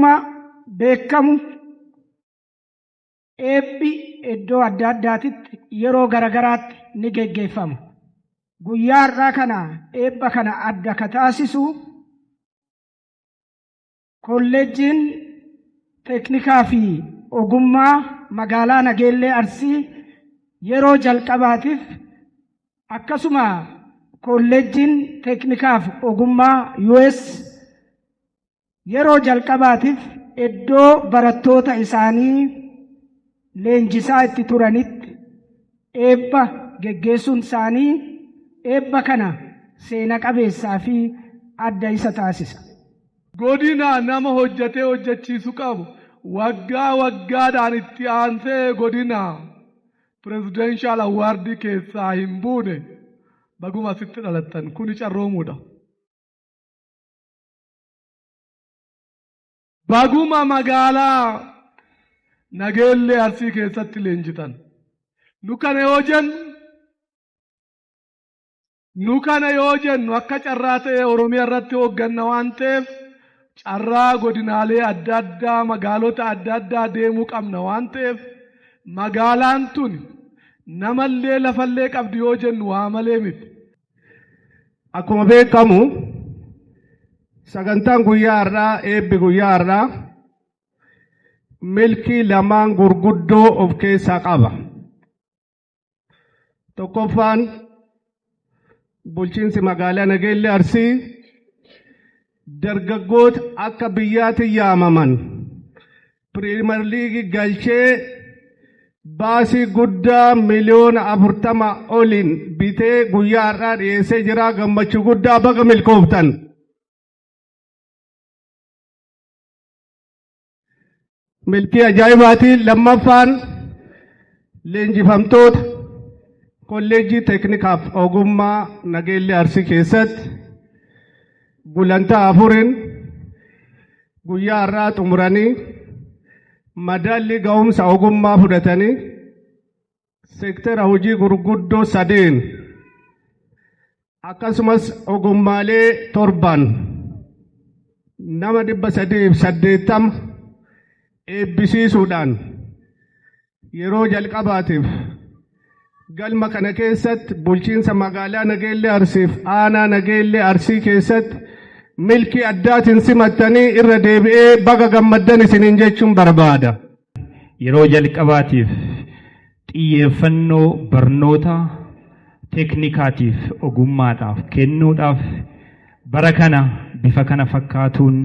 Akkuma beekamu eebbi iddoo adda addaatitti yeroo garagaraatti ni geggeeffama. Guyyaa har'aa kana eebba kana adda ka taasisu kolleejjiin teeknikaa fi ogummaa magaalaa Nageellee Arsii yeroo jalqabaatiif akkasuma kolleejjiin teeknikaa fi ogummaa US yeroo jalqabaatiif iddoo barattoota isaanii leenjisaa itti turanitti eebba geggeessuun isaanii eebba kana seena qabeessaa fi adda isa taasisa. Godina nama hojjetee hojjechiisu qabu waggaa waggaadhaan itti aansee godina pirezidenshal awwaardii keessaa hin buune baguma asitti dhalattan kuni carroomuudha. Baguma magaalaa Nageellee Arsii keessatti leenjitan. Nu kana yoo jennu akka carraa ta'e Oromiyaa irratti hoogganna waan ta'eef carraa godinaalee adda addaa magaalota adda addaa deemuu qabna waan ta'eef magaalaan tun namallee lafallee qabdi yoo jennu waa malee miti. Akkuma beekamu sagantaan guyyaa har'aa eebbi guyyaa har'aa milkii lamaan gurguddoo of keessaa qaba. Tokkoffaan bulchiinsi magaalaa Nageellee Arsii dargaggoota akka biyyaatti yaamaman piriimer liigii galchee baasii guddaa 40 miliyoona oliin bitee guyyaa har'aa dhiyeessee jira. Gammachuu guddaa baga milkooftan. Milkii ajaa'ibaatiin lammaffaan leenjifamtoota kolleejjii teeknikaaf ogummaa Nageellee Arsii keessatti gulantaa 4 guyyaa har'aa xumuranii madaalli ga'umsa ogummaa fudhatanii seektara hojii gurguddoo 3 akkasumas ogummaalee 7 nama 380 eebbisiisuudhaan yeroo jalqabaatiif galma kana keessatti bulchiinsa magaalaa Nageellee Arsiif aanaa Nageellee Arsii keessatti milkii addaatiin simattanii irra deebi'ee baga gammaddan isiniin jechuun barbaada. Yeroo jalqabaatiif xiyyeeffannoo barnoota teeknikaatiif ogummaadhaaf kennuudhaaf bara kana bifa kana fakkaatuun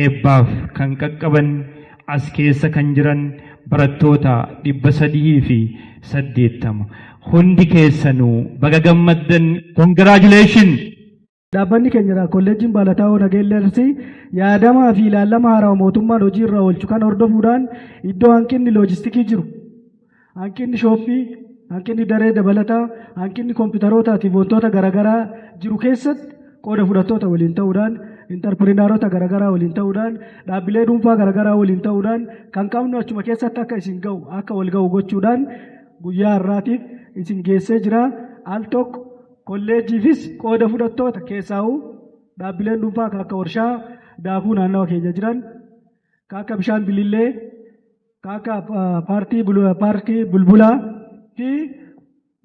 eebbaaf kan qaqqaban as keessa kan jiran barattoota 380 hundi keessanuu baga gammaddan. Congratulations. Dhaabbanni keenya kolleejjiin Baalataawoo Nageellee Arsii yaadamaa fi ilaallama haarawaa mootummaan hojii irra oolchu kan hordofuudhaan iddoo hanqinni loojistikii jiru, hanqinni shooppii, hanqinni daree dabalataa, hanqinni kompiitarootaa fi wantoota garaagaraa jiru keessatti qooda fudhattoota waliin ta'uudhaan, intarpirinaarota garaagaraa waliin ta'uudhaan, dhaabbilee dhuunfaa garaagaraa waliin ta'uudhaan kan qabnu achuma keessatti akka isin ga'u, akka wal ga'u gochuudhaan guyyaa har'aatiif isin geessee jira. Al tokko kolleejjiifis qooda fudhattoota keessaa'uu dhaabbileen dhuunfaa kan akka warshaa daakuu naannawa keenya jiran, kan akka bishaan bilillee, kan akka paarkii bulbulaa fi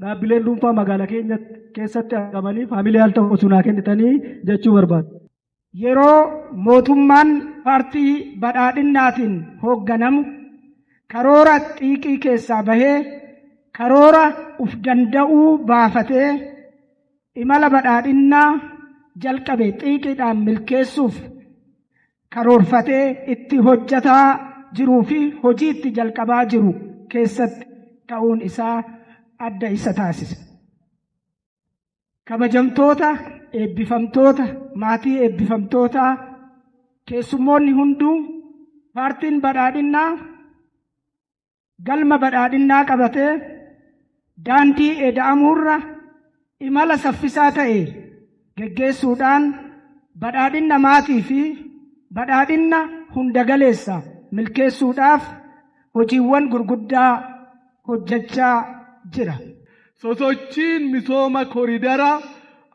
dhaabbileen dhuunfaa magaalaa keenya keessatti argamanii faamilee al tokko sunaa kennitanii jechuu barbaadu. Yeroo mootummaan paartii badhaadhinnaatiin hoogganamu karoora xiiqii keessaa bahee karoora uf danda'uu baafatee imala badhaadhinnaa jalqabe xiiqiidhaan milkeessuuf karoorfatee itti hojjetaa jiruu fi hojii itti jalqabaa jiru keessatti ta'uun isaa adda isa taasisa. Kabajamtoota, eebbifamtoota, maatii eebbifamtootaa, keessummoonni hunduu paartiin badhaadhinnaa galma badhaadhinnaa qabatee daandii eda'amuurra imala saffisaa ta'e geggeessuudhaan badhaadhinna maatii fi badhaadhinna hundagaleessa milkeessuudhaaf hojiiwwan gurguddaa hojjechaa jira. Sosochiin misooma kooriidaraa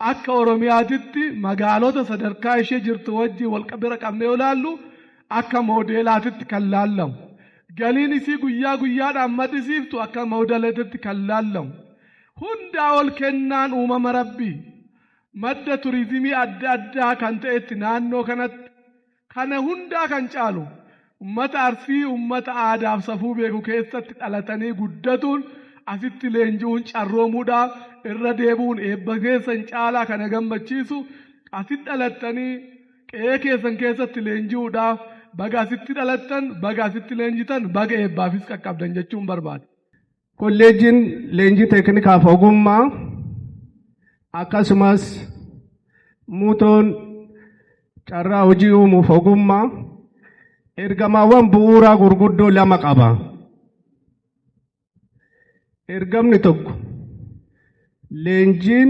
akka Oromiyaatitti magaalota sadarkaa ishee jirtu wajjin wal bira qabnee yoo ilaallu akka moodeelaatitti kan laallamu. Galiin isii guyyaa guyyaadhaan maddisiiftu akka moodeelaatitti kan laallamu. Hundaa ol kennaan uumama Rabbii madda turizimii adda addaa kan ta'etti naannoo kanatti kana hundaa kan caalu ummata Arsii ummata aadaaf safuu beeku keessatti dhalatanii guddatuun asitti leenji'uun carroomuudhaa irra deebi'uun eebba keessan caalaa kana gammachiisu asitti dhalattanii qe'ee keessan keessatti leenji'uudhaaf baga asitti dhalattan baga asitti leenjitan baga eebbaafis qaqqabdan jechuun barbaada. Kolleejjiin leenjii teeknikaaf ogummaa akkasumas muutoon carraa hojii uumuuf ogummaa ergamaawwan bu'uuraa gurguddoo lama qaba. Ergamni tokko leenjiin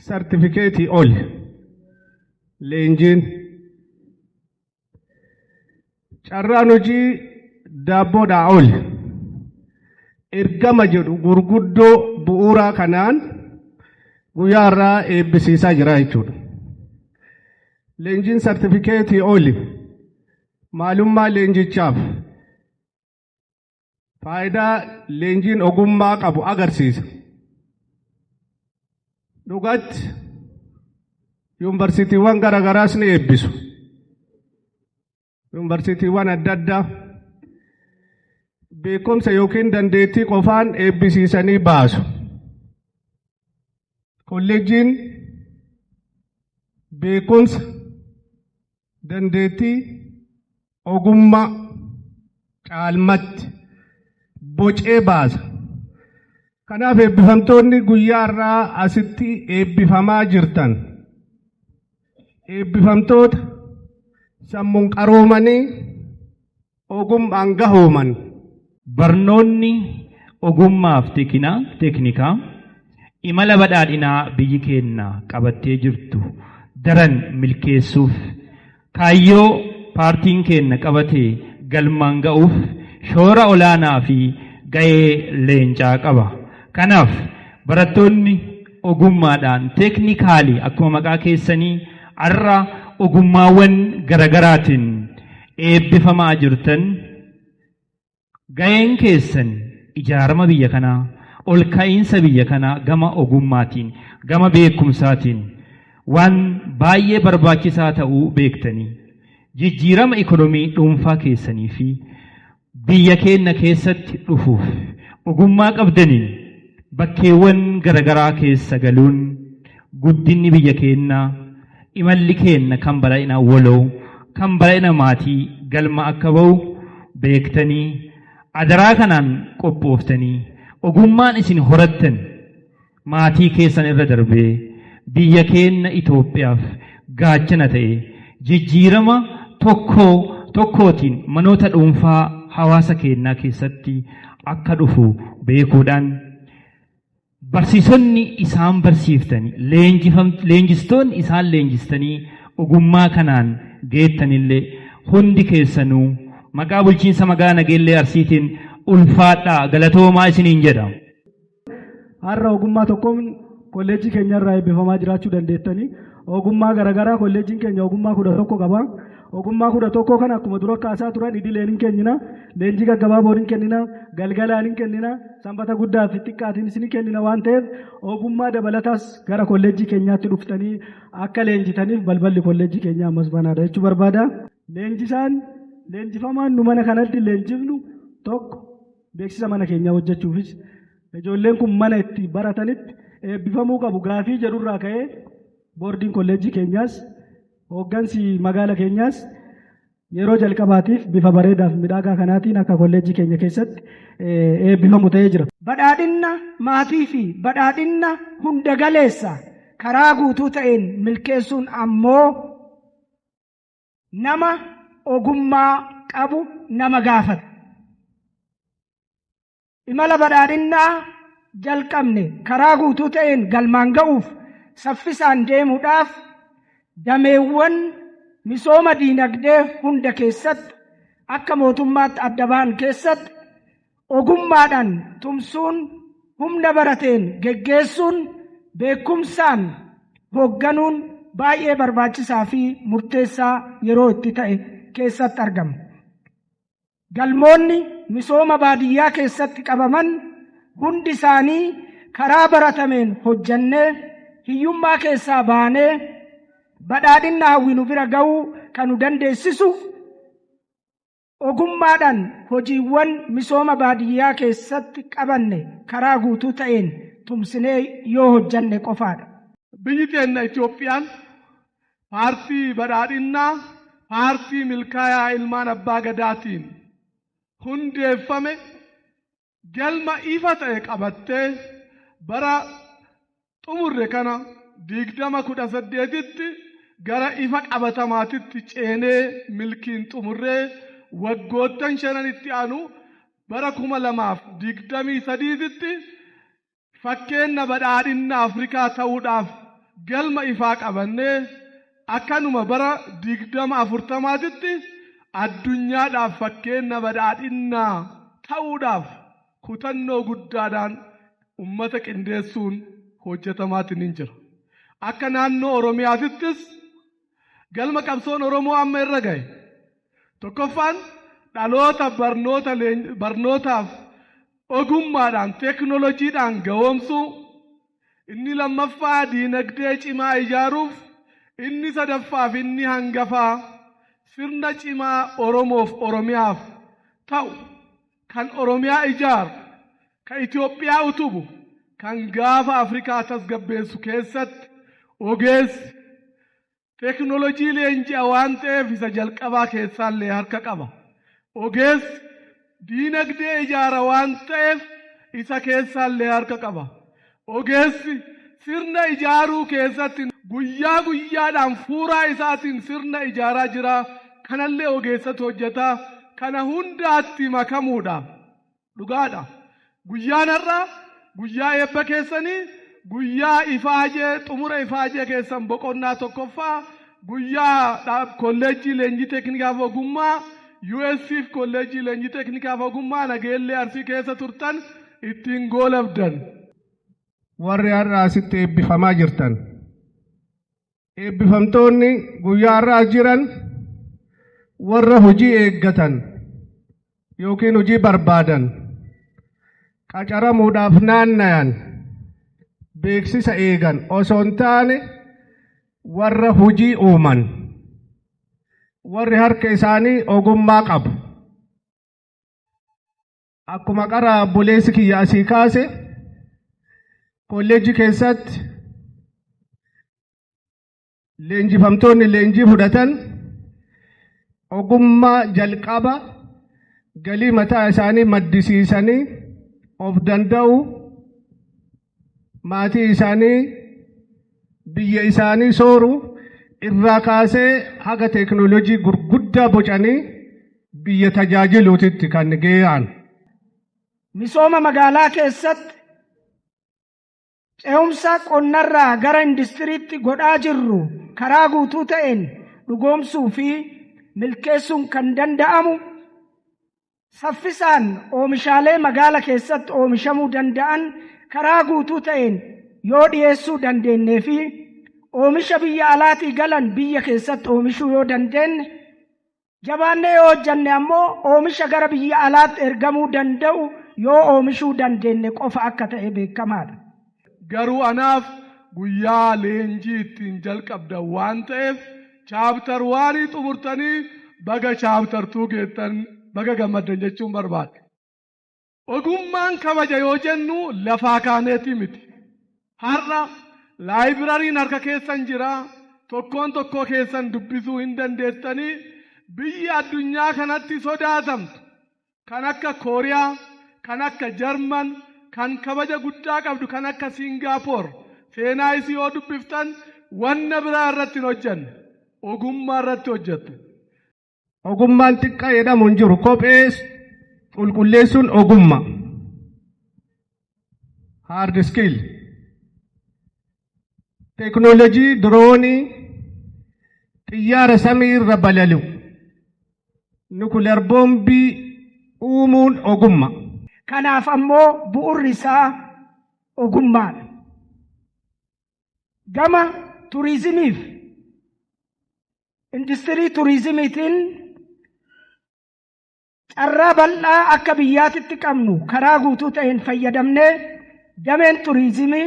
sartifikeetii ol. Leenjiin carraan hojii daabboodhaa ol. Ergama jedhu gurguddoo bu'uuraa kanaan guyyaa irraa eebbisiisaa jira jechuudha. Leenjiin sartifikeetii oli maalummaa leenjichaaf faayidaa leenjiin ogummaa qabu agarsiisa. Dhugatti yuunivarsiitiiwwan garaagaraas ni eebbisu. Yuunivarsiitiiwwan adda addaa beekumsa yookiin dandeettii qofaan eebbisiisanii baasu. Kolleejjiin beekumsa, dandeettii, ogummaa caalmatti bocee baasa. Kanaaf eebbifamtoonni guyyaa irraa asitti eebbifamaa jirtan eebbifamtoota sammuun qaroomanii ogummaan gahooman. Barnoonni ogummaaf teeknikaa imala badhaadhinaa biyyi keenya qabattee jirtu daran milkeessuuf kaayyoo paartiin keenya qabatee galmaan ga'uuf shoora olaanaa fi ga'ee leencaa qaba. Kanaaf barattoonni ogummaadhaan teeknikaalii akkuma maqaa keessanii har'a ogummaawwan garagaraatiin eebbifamaa jirtan ga'een keessan ijaarama biyya kanaa ol ka'iinsa biyya kanaa gama ogummaatiin gama beekumsaatiin waan baay'ee barbaachisaa ta'uu beektanii jijjiirama ikonomii dhuunfaa keessanii fi biyya keenya keessatti dhufuuf ogummaa qabdaniin bakkeewwan garagaraa keessa galuun guddinni biyya keenyaa imalli keenya kan bal'ina waloo kan bal'ina maatii galma akka ba'u beektanii adaraa kanaan qophooftanii ogummaan isin horattan maatii keessan irra darbee biyya keenya Itoophiyaaf gaachana ta'e jijjiirama tokkootiin manoota dhuunfaa hawaasa keenyaa keessatti akka dhufu beekuudhaan barsiisonni isaan barsiiftanii leenjistoonni isaan leenjistanii ogummaa kanaan geettanillee hundi keessanuu maqaa bulchiinsa magaalaa Nageellee Arsiitiin ulfaadhaa galatoomaa isiniin jedha. Har'a ogummaa tokkoon kolleejjii keenyarraa eebbifamaa jiraachuu dandeettanii ogummaa garaagaraa kolleejjiin keenya ogummaa 11 qaba. Ogummaa 11 kana akkuma dura kaasaa turan idileen hin kennina, leenjii gaggabaaboon hin kennina, galgalaan hin kennina, sanbata guddaa fi xiqqaatiinis ni kennina waan ta'eef ogummaa dabalataas gara kolleejjii keenyaatti dhuftanii akka leenjitaniif balballi kolleejjii keenyaa ammas banaadha jechuu barbaada. Leenjisaan leenjifamaan nu mana kanatti leenjifnu tokko beeksisa mana keenyaa hojjechuufis ijoolleen kun mana itti baratanitti eebbifamuu qabu gaafii jedhurraa ka'ee boordiin kolleejjii keenyaas hooggansi magaala keenyaas yeroo jalqabaatiif bifa bareedaaf midhaagaa kanaatiin akka kolleejjii keenya keessatti eebbifamu ta'ee jira. Badhaadhinna maatii fi badhaadhinna hunda galeessa karaa guutuu ta'een milkeessuun ammoo nama ogummaa qabu nama gaafata. Imala badhaadhinnaa jalqabne karaa guutuu ta'een galmaan ga'uuf saffisaan deemuudhaaf dameewwan misooma diinagdee hunda keessatti akka mootummaatti adda ba'an keessatti ogummaadhaan tumsuun humna barateen geggeessuun beekumsaan hoogganuun baay'ee barbaachisaa fi murteessaa yeroo itti ta'e keessatti argama. Galmoonni misooma baadiyyaa keessatti qabaman hundi isaanii karaa baratameen hojjannee hiyyummaa keessaa baanee badhaadhina hawwinu bira ga'uu kan nu dandeessisu ogummaadhaan hojiiwwan misooma baadiyyaa keessatti qabanne karaa guutuu ta'een tumsinee yoo hojjanne qofaadha. Biyyi teenna Itoophiyaan paartii badhaadhinnaa, paartii milkaayaa ilmaan abbaa gadaatiin hundeeffame galma ifa ta'e qabattee bara xumurre kana 2018tti gara ifa qabatamaatitti ceenee milkiin xumurree waggoottan shanan itti aanu bara 2023tti fakkeenna badhaadhinna Afrikaa ta'uudhaaf galma ifaa qabannee akkanuma bara 2040tti addunyaadhaaf fakkeenna badhaadhinnaa ta'uudhaaf kutannoo guddaadhaan ummata qindeessuun hojjetamaatiin hin jira. Akka naannoo Oromiyaatittis galma qabsoon Oromoo amma irra gahe. Tokkoffaan dhaloota barnootaaf ogummaadhaan teeknooloojiidhaan gahoomsuu, inni lammaffaa diinagdee cimaa ijaaruuf, inni sadaffaa fi inni hangafaa sirna cimaa Oromoof Oromiyaaf ta'u kan Oromiyaa ijaaru, kan Itoophiyaa utubu, kan gaafa Afrikaa tasgabbeessu keessatti ogeessi teeknooloojii leenji'a waan ta'eef isa jalqabaa keessaallee harka qaba. Ogeessi diinagdee ijaara waan ta'eef isa keessaallee harka qaba. Ogeessi sirna ijaaruu keessatti guyyaa guyyaadhaan fuuraa isaatiin sirna ijaaraa jira. Kanallee ogeessatu hojjeta. Kana hundaatti makamuudha. Dhugaadha. Guyyaan har'a guyyaa eebba keessanii, guyyaa ifaajee xumura ifaajee keessan boqonnaa tokkoffaa, guyyaa kolleejjii leenjii teeknikaaf ogummaa USCf kolleejjii leenjii teeknikaaf ogummaa Nageellee Arsii keessa turtan ittiin goolabdan. Warri har'a asitti eebbifamaa jirtan, eebbifamtoonni guyyaa har'aa jiran warra hojii eeggatan yookiin hojii barbaadan, qacaramuudhaaf naannayan, beeksisa eegan osoo hin taane warra hojii uuman, warri harka isaanii ogummaa qabu. Akkuma qara obboleessi kiyya asii kaase, kolleejjii keessatti leenjifamtoonni leenjii fudhatan ogummaa jalqaba galii mataa isaanii maddisiisanii of danda'u, maatii isaanii biyya isaanii sooru irraa kaasee haga teeknooloojii gurguddaa bocanii biyya tajaajiluutitti kan geeyaan. Misooma magaalaa keessatti ce'umsa qonnarraa gara industiriitti godhaa jirru karaa guutuu ta'een dhugoomsuu fi milkeessuun kan danda'amu saffisaan oomishaalee magaala keessatti oomishamuu danda'an karaa guutuu ta'een yoo dhiyeessuu dandeenyee fi oomisha biyya alaatii galan biyya keessatti oomishuu yoo dandeenye, jabaannee yoo hojjanne ammoo oomisha gara biyya alaatti ergamuu danda'u yoo oomishuu dandeenye qofa akka ta'e beekamaadha. Garuu anaaf guyyaa leenjii ittiin jalqabdan waan ta'eef chapter 1 xumurtanii baga chapter 2 geettan baga gammaddan jechuun barbaada. Ogummaan kabaja yoo jennu lafaa kaaneeti miti. Har'a laayibrariin harka keessan jira. Tokkoon tokkoo keessan dubbisuu hin dandeessanii. Biyya addunyaa kanatti sodaatamtu kan akka Kooriyaa, kan akka Jarman, kan kabaja guddaa qabdu kan akka Siingaappoor seenaa isii yoo dubbiftan wanna biraa irratti hin hojjanne, ogummaa irratti hojjette. Ogummaan xiqqaa jedhamu hin jiru. Kophee qulqulleessuun ogummaa. Hard skill. Teeknooloojii diroonii xiyyaara samii irra balali'u, nuclear boombii uumuun ogummaa. Kanaaf ammoo bu'urri isaa ogummaadha. Gama turizimiif industirii turizimiitiin Carraa bal'aa akka biyyaatitti qabnu karaa guutuu ta'een fayyadamnee dameen turiizimii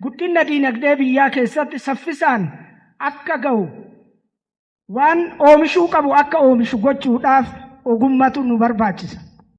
guddina diinagdee biyyaa keessatti saffisaan akka ga'u waan oomishuu qabu akka oomishu gochuudhaaf ogummatu nu barbaachisa.